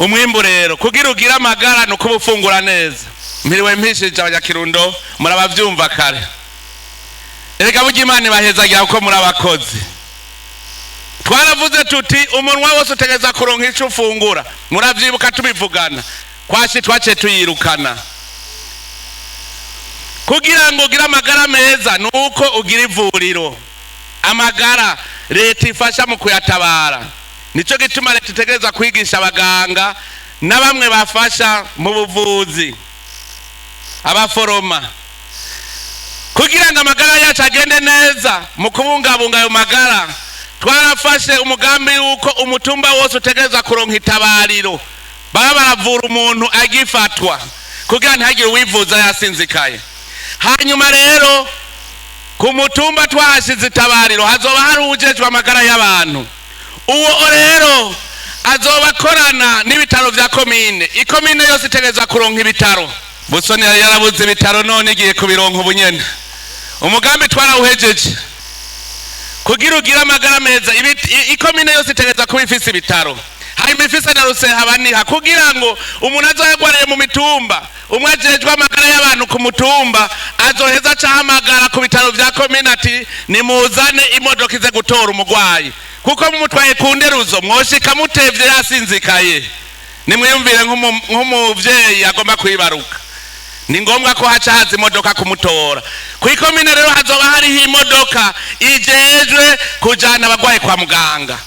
Umwimbu rero kugira ugire amagara ni ukuba ufungura neza. Mpiriwe mpishije abanyakirundo, murabavyumva kare. Erega burya Imana ibahezagira kuko muri abakozi. Twaravuze tuti umunwa wose utegereza kuronka ico ufungura, muravyibuka tubivugana. Kwashi twaciye tuyirukana. Kugira ngo ugire amagara meza ni uko ugira ivuriro. Amagara leta ifasha mu kuyatabara. Nico gituma leta itegereza kwigisha abaganga na bamwe bafasha mu buvuzi, abaforoma, kugira ngo amagara yacu agende neza. Mu kubungabunga ayo magara, twarafashe umugambi w'uko umutumba wose utegereza kuronka itabariro, baba baravura umuntu agifatwa kugira ntihagire uwivuza yasinzikaye. Hanyuma rero ku mutumba twahashize itabariro, hazoba hari uwujejwe amagara y'abantu. Uwo rero azoba akorana n'ibitaro vya komine. Ikomine yose itegereza kuronka ibitaro. Busoni yari yarabuze ibitaro, none igiye kubironka ubunyene. Umugambi twarawuhejeje. Kugira ugire amagara meza, ikomine yose itegereza kuba ifise ibitaro, hanyuma ifise na rusehabaniha, kugira ngo umuntu azoyagwariye mu mitumba, umwe ajejwe amagara y'abantu ku mutumba azoheza acahamagara ku bitaro vya komine ati: "Nimuzane imodoka ize gutora umugwayi", kuko mumutwaye ku nderuzo mwoshika mutevye yasinzikaye. Nimwiyumvire nk'umuvyeyi agomba kwibaruka, ni ngombwa ko haca haza imodoka kumutora. Ku ikomine rero hazoba hariho imodoka ijejwe kujana abagwayi kwa muganga.